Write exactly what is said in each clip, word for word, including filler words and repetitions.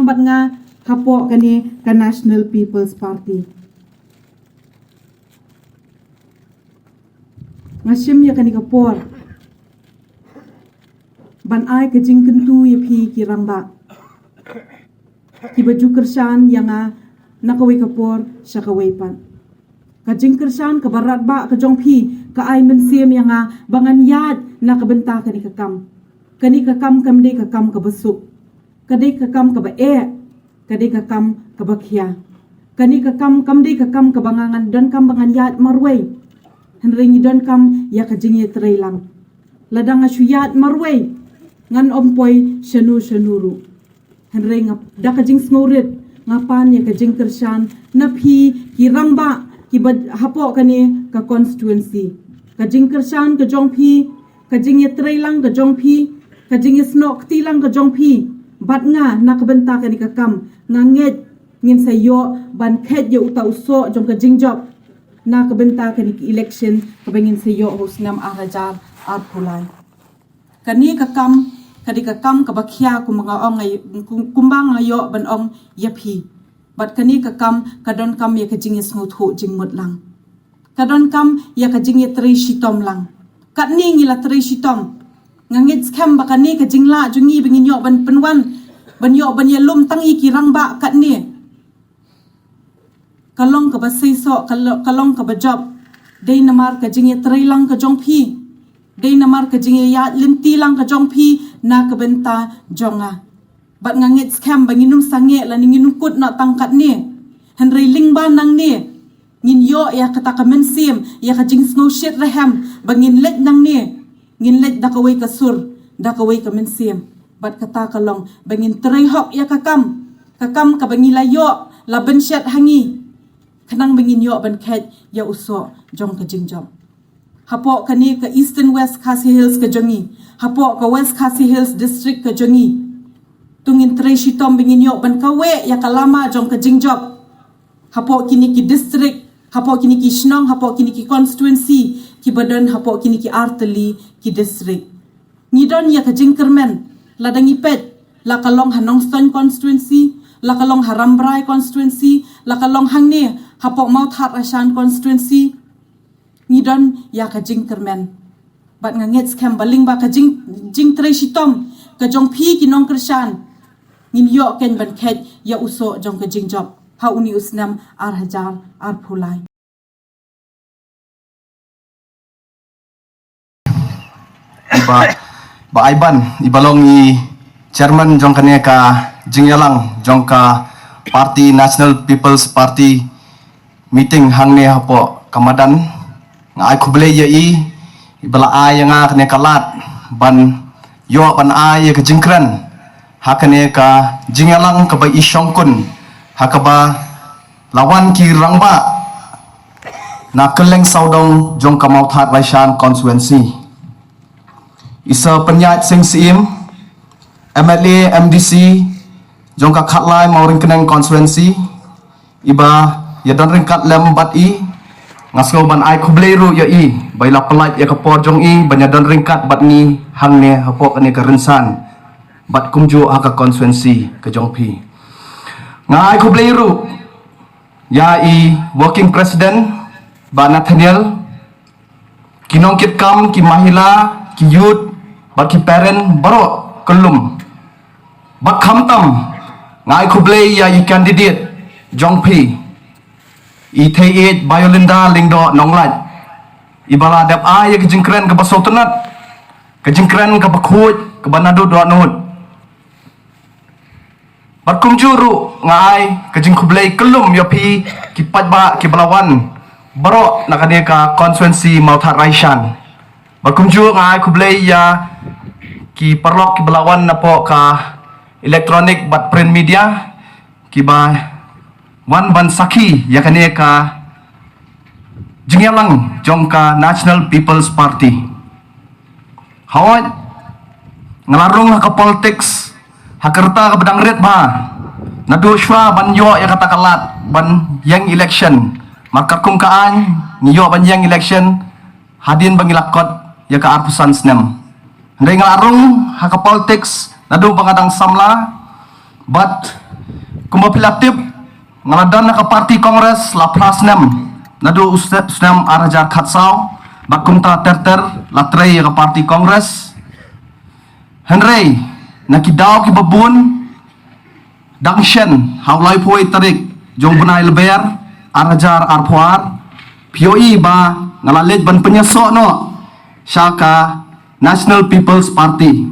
Bad nga hapoh kane ka National People's Party. Nga shim ïa kane ka por ban ai ka jingkyntu ïa phi ki rangbah kiba ju kyrshan ïa nga na kawei ka por sha kawei pat. Ka jingkyrshan kaba radbah ka jong phi ka ai mynsiem ïa nga ba ngan ïaid na ka bynta kane ka kam. Kane ka kam kam dei ka kam kaba suk. Ka dei ka kam kaba eh. Ka dei ka kam kaba khia. Kane ka kam kam dei ka kam kaba nga ngan donkam ba ngan ïaid marwei. Hynrei ngi donkam ïa ka jingïatreilang. Lada nga shu ïaid marwei, ngan ym poi shano shano ruh. Hynrei nga, da ka jingsngewrit, nga pan ïa ka jingkyrshan na phi ki rangbah kiba hapoh kane ka constituency. Ka jingkyrshan ka jong phi, ka jingïatreilang ka jong phi, ka jingïasnoh kti lang ka jong phi bad nga na ka bynta kane ka kam. Nga ngeit ngin sa ïoh ban kheit ïa uta u soh jong ka jingjop na ka bynta kane ka election kaba ngin sa ïoh ha u snem ar hajar arphew lai. Kane ka kam ka dei ka kam kaba khia, kumba nga ong, kum-, kumba nga ïoh ban ong ïa phi. Bad kane ka kam ka donkam ïa ka jingïasngewthuh jingmut lang. Ka donkam ïa ka jingïatrei shitom lang. Katne ngi la trei shitom. Nga ngeit skhem ba kane ka jinglah jong ngi ba ngin ïoh ban pynwan, ban ïoh ban ïalum tang ïa ki rangbah katne, ka long kaba seisoh, ka lo-, ka long kaba jop. Dei namar ka jingïatreilang ka jong phi. Dei namar ka jingïaïaid lynti lang ka jong phi na ka bynta jong nga. Bad nga ngeit skhem ba ngin ym sangeh lane ngin ym kut noh tang katne. Hynrei lyngba nangne ngin ïoh ïa kata ka mynsiem, ïa ka jingsngewshitrhem ba ngin leit nangne, ngin leit da kawei ka sur, da kawei ka mynsiem. Bad kata ka long ba ngin trei hok ïa ka kam, ka kam kaba ngi la ïoh, la bynshet ha ngi, khnang ba ngin ïoh ban kheit ïa u soh jong ka jingjop. Hapoh kane ka Eastern West Khasi Hills ka jong ngi, hapoh ka West Khasi Hills District ka jong ngi, to ngin trei shitom ba ngin ïoh ban kaweh ïa ka lama jong ka jingjop. Hapoh kine ki district, hapoh kine ki shnong, hapoh kine ki constituency kiba don hapoh kine ki artylli ki district. Ngi don ïa ka jingkyrmen, lada ngi peit, la ka long ha Nongstoiñ constituency, la ka long ha Rambrai constituency, la ka long hangne hapoh Mawthadraishan constituency. Ngi don ïa ka jingkyrmen. Bad nga ngeit skhem ba lyngba ka jing, jingtrei shitom ka jong phi ki nongkyrshan, ngin ïoh keiñ ban kheit ïa u soh jong ka jingjop ha une u snem ar hajar arphew lai. Ba, ba Aiban, iba long i chairman jong kane ka jingïalang jong ka party, National People's Party meeting hangne hapoh ka madan. Nga ai khublei ïa i, iba la ai ïa nga kane ka lad ban ïoh ban ai ïa ka jingkren ha kane ka jingïalang kaba i shongkun, ha kaba la wan ki rangbah na kylleng sawdong jong ka Mawthadraishan constituency. I Sir Pynïaid Sing Syiem, M L A, M D C jong ka Khatlai Mawryngkneng constituency, iba ïadon ryngkat lem bad i, nga sngew ban ai khublei ruh ïa i ba i la pynlait ïa ka por jong i ban ïadon ryngkat bad ngi hangne hapoh kane ka rynsan, bad kumjuh ha ka constituency ka jong phi. Nga ai khublei ruh ïa i working president, Bah Nathaniel, ki nongkitkam, ki mahila, ki youth, bad ki parent baroh kyllum. Bad khamtam, nga ai khublei ïa i candidate jong phi, i Theiieit Biolinda Lyngdoh Nonglait, iba la dep ai ïa ka jingkren kaba sngewtynnat, ka jingkren kaba khuid, kaba naduh dohnud. Bad kumjuh ruh nga ai ka jingkhublei kyllum ïa phi ki paidbah kiba la wan baroh na kane ka constituency Mawthadraishan. Bad kumjuh nga ai khublei ïa ki paralok kiba la wan napoh ka electronic bad print media, kiba wan ban sakhi ïa kane ka jingïalang jong ka National People's Party. Hooid, nga la rung ha ka politics ha ka rta kaba dang rit bha, naduh shuwa ban ïoh ïa kata ka lad ban ïeng election. Namar katkum ka aiñ ngi ïoh ban ïeng election hadien ba ngi la kot ïa ka arphew san snem. Hynrei nga la rung ha ka politics naduh ba nga dang samla, bad Kumba phi la tip, nga la don ha ka party Congress la phra snem, naduh u snem ar hajar khatsaw, bad kumta ter ter la trei ïa ka party Congress. Hynrei na ki daw kiba bun, dang shen ha u laiphew tarik jong u bnai Lber ar hajar arphew ar, phi ïohi ba nga la leit ban pynïasoh noh sha ka National People's Party,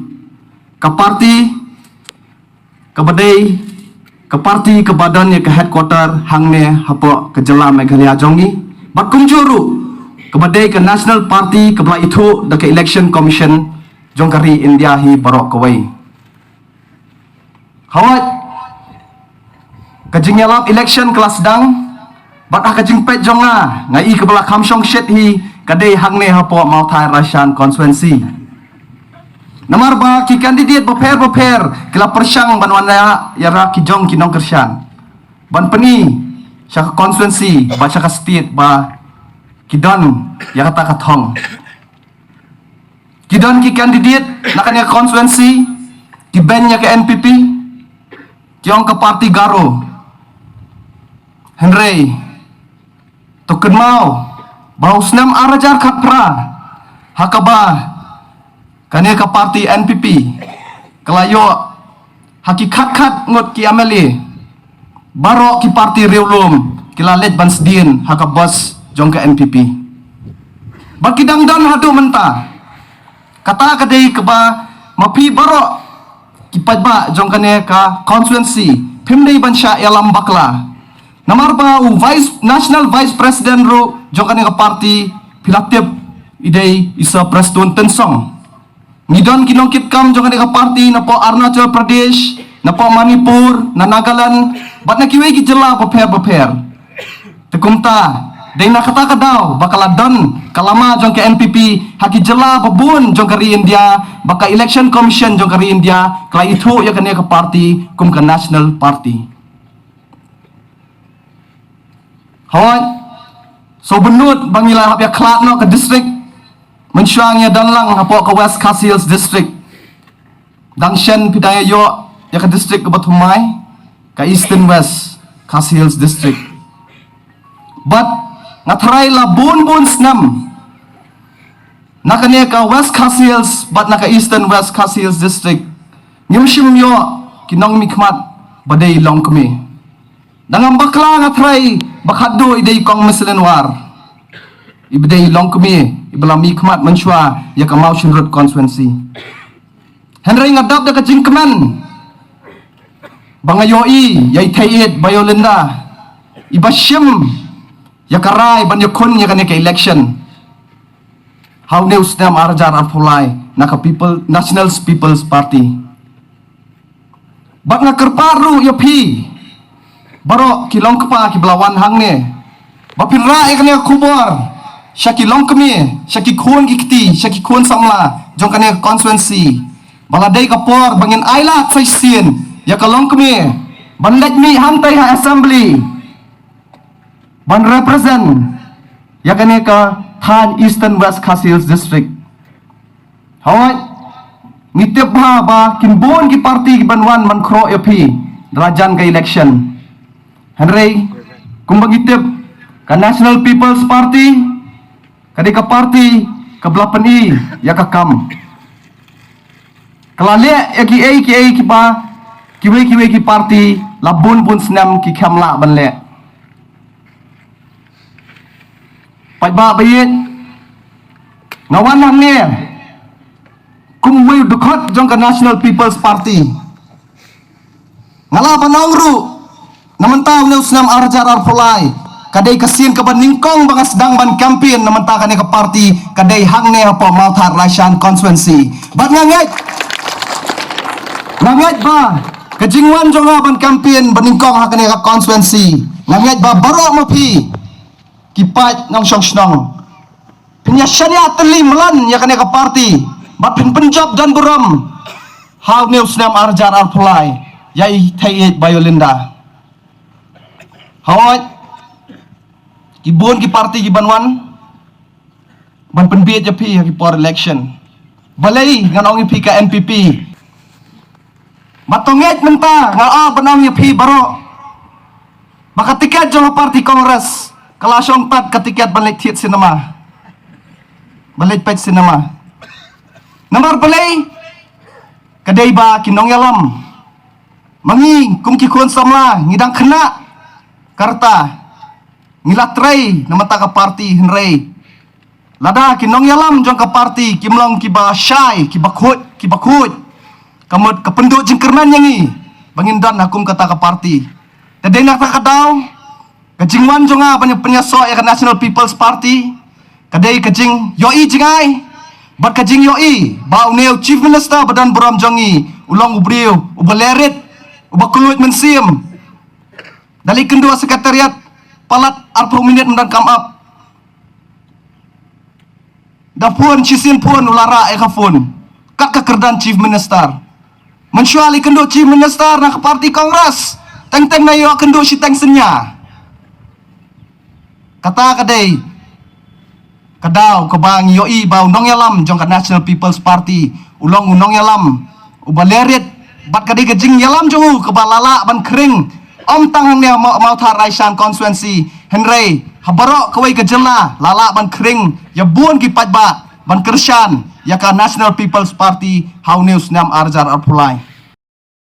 ka party kaba dei ka party kaba don ïa ka headquarter hangne hapoh ka jylla Meghalaya jong ngi, bad kumjuh ruh kaba dei ka national party kaba la ithuh da ka Election Commission jong ka ri India hi baroh kawei. Hawai, ka jingïalap election ka la sdang, bad ha ka jingpeit jong nga, nga i kaba la kham shongshit hi ka dei hangne hapoh Mawthai Raishan constituency. Namar ba ki candidate bapher bapher ki la pyrshang ban wan ïa, ïa rak ki jong ki nongkyrshan ban pyni sha ka constituency bad sha ka state ba ki don ïa kata ka thong. Ki don ki candidate na kane ka constituency, ki beiñ ïa ka N P P, ki ong ka party Garo. Hynrei to kynmaw ba u snem ar hajar khatphra, ha kaba kane ka party N P P ka la ïoh ha ki khat khat ngut ki M L A, baroh ki party riewlum ki la leit ban sdien ha ka bos jong ka N P P. Ba ki dang don haduh mynta. Kata ka dei kaba ma phi baroh ki paidbah jong kane ka constituency phim dei ban shah ïalam bakla. Namar ba u vice, national vice president ruh jong kane ka party, phi la tip, i dei i Sir Prestone Tynsong. Ngi don ki nongkitkam jong kane ka party napoh Arunachal Pradesh, napoh Manipur, na Nagaland, bad na kiwei ki jylla bapher bapher. Te kumta, dei na kata ka daw ba ka la don ka lama jong ka N P P ha ki jylla babun jong ka ri India, ba ka Election Commission jong ka ri India ka la ithuh ïa kane ka party kum ka national party. Hoi, so bynnud ba ngi la hap ïa khlad noh ka district, mynshuwa ngi ïa don lang hapoh ka West Khasi Hills District. Dang shen phi dang ïa ïoh ïa ka district kaba thymmai, ka Eastern West Khasi Hills District. Bad nga tharai la bun bun snem na kane ka West Khasi Hills bad na ka Eastern West Khasi Hills District, ngim shym ïoh ki nongmihkhmat ba dei longkmie. Dang ngam bakla nga tharai ba khatduh i dei Kong Miss Lenwar, iba dei longkmie iba la mihkhmat mynshuwa ïa ka Mawshynrut constituency. Hynrei nga dap da ka jingkmen ba nga ïohi ïa i Theieit Bayolinda, iba shim ïa ka rai ban ïakhun ïa kane ka election ha une u snem ar hajar arphew lai na ka People, National People's Party. Bad nga kyrpad ruh ïa phi baroh ki longkpa kiba la wan hangne, ba phin rah ïa kane ka khubor sha ki longkmie, sha ki khun ki kti, sha ki khun samla jong kane ka constituency, ba la dei ka por ba ngin ailad sa shisien ïa ka longkmie ban leit mih hangtai ha assembly ban represent ïa kane ka thaiñ Eastern West Khasi Hills District. Hoi, ngi tip bha ba kin bun ki party kiban wan ban khroh ïa phi da la jan ka election. Hynrei kumba ngi tip, ka National People's Party ka dei ka party kaba la pyni ïa ka kam. Ka la leh ïa kiei kiei kiba kiwei kiwei ki party la bun bun snem ki khlem lah ban leh. Paidbah ba ïeit, nga wan hangne kum uwei u dkhot jong ka National People's Party. Nga lah ban ong ruh, na mynta une u snem ar hajar arphew lai ka dei ka sien kaba nyngkong ba nga sdang ban campaign na mynta kane ka party, ka dei hangne hapoh Mawthar Laishan constituency. Bad nga ngeit, nga ngeit ba ka jingwan jong nga ban campaign ba nyngkong ha kane ka constituency, nga ngeit ba baroh ma phi ki paid nongshong shnong phin ïa shaniah tylli mlan ïa kane ka party bad phin pynjop don burom ha une u snem ar hajar arphew lai ïa i Theieit Bayolinda. Hoi, ki bun ki party kiban wan ban pynbieit ïa phi ha ki por election. Balei ngan ong ïa phi ka N P P? Bad to ngeit mynta nga ong ban ong ïa phi baroh, Ba ka tiket jong ka party Congress ka la shong pat ka tiket ban leit thied cinema, ban leit peit cinema. Namar balei? Ka dei ba ki nongïalam, ma ngi kum ki khun samla ngi dang khynnah, ka rta ngi la trei na bynta ka party, hynrei lada ki nongïalam jong ka party kim long kiba shai, kiba khuid, kiba khuid, ka mut ka pynduh jingkyrmen ïa ngi ba ngin don ha kum kata ka party. Te dei na kata ka daw, ka jingwan jong nga ban pynïasoh ïa ka National People's Party ka dei ka jingïohi jngai bad ka jingïohi ba une u Chief Minister ba don burom jong ngi u long u briew uba leh rit, uba kylluid mynsiem. Da leit kynduh ha Secretariat palat arphew minit ym don kam ap. Da phone, shisien phone u la rah ïa ka phone kat ka kyrdan Chief Minister. Mynshuwa leit kynduh Chief Minister na ka party Congress, teng teng na ïoh kynduh shiteng synñia. Kata ka dei ka daw kaba ngi ïohi ba u nongïalam jong ka National People's Party u long u nongïalam uba leh rit, bad ka dei ka jingïalam jong u kaba la lah ban khring, ym tang hangne ha Maw-, Mawthadraishan constituency, hynrei ha baroh kawei ka jylla la lah ban khring ïa bun ki paidbah ban kyrshan ïa ka National People's Party ha une u snem ar hajar arphew lai.